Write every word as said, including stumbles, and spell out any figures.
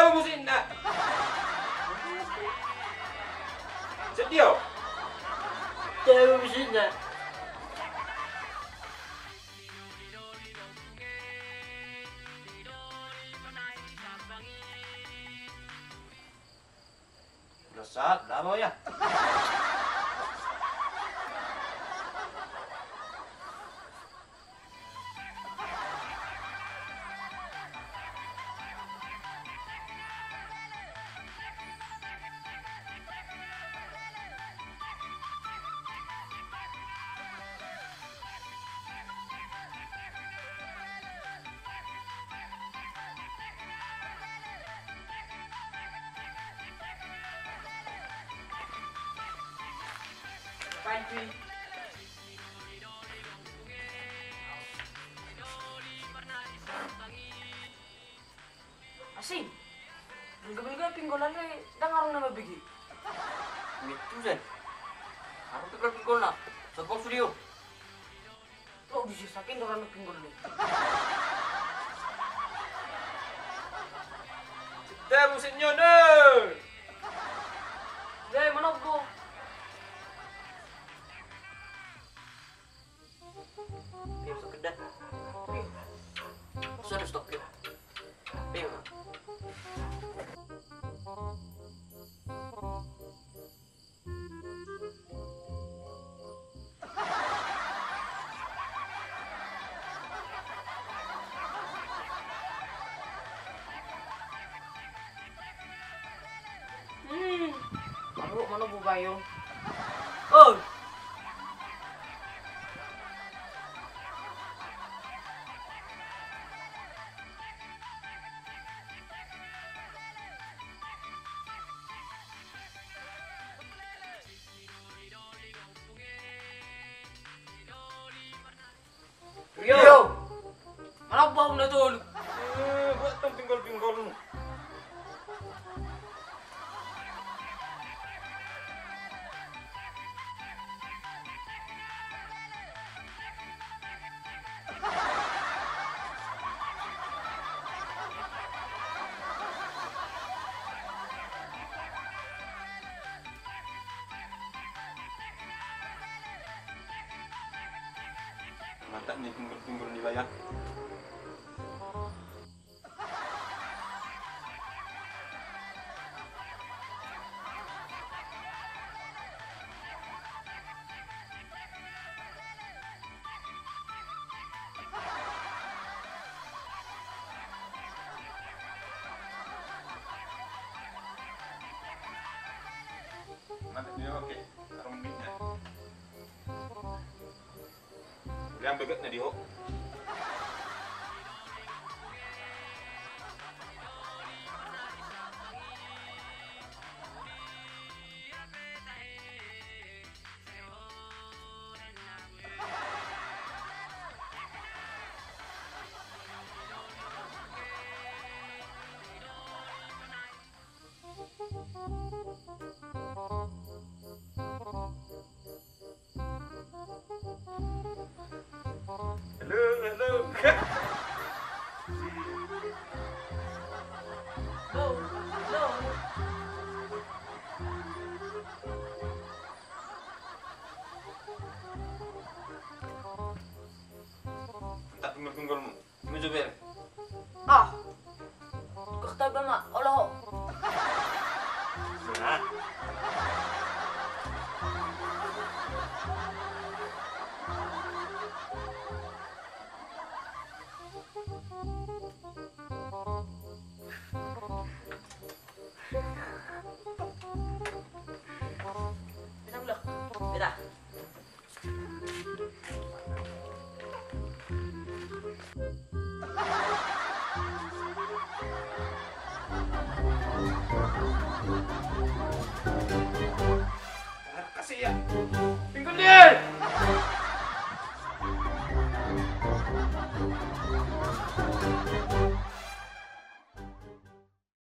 Musikna. Sedio. Tahu musikna. Udah saat, udah apa ya? Asing. Anggo pinggol, pinggol ale, ndang adong na mambege. Metu den. Adong pe pinggolna. Sopo sude on? Lo di sisa kin doran pinggol ni. Temu senyone. Deh, mana bo? Pir, stop dah. Pir. Sudah, stop, Pir. Pir. Hmm. Mabuk, mabuk, bayo. Oi. Rio! Rio! Mana bau na tolu? Eh, buat tong pinggol-pinggolmu. Mantap ni pinggol-pinggol ni bayang. Mantap ni, oke. Taruh minyak. Udah beget na di ho. Halo, halo. Halo, halo. Minta pinggol-pinggolmu. Ima jo bere. Ah. Kok taba ma, olo ho. Nah. Beda. Kasih ya.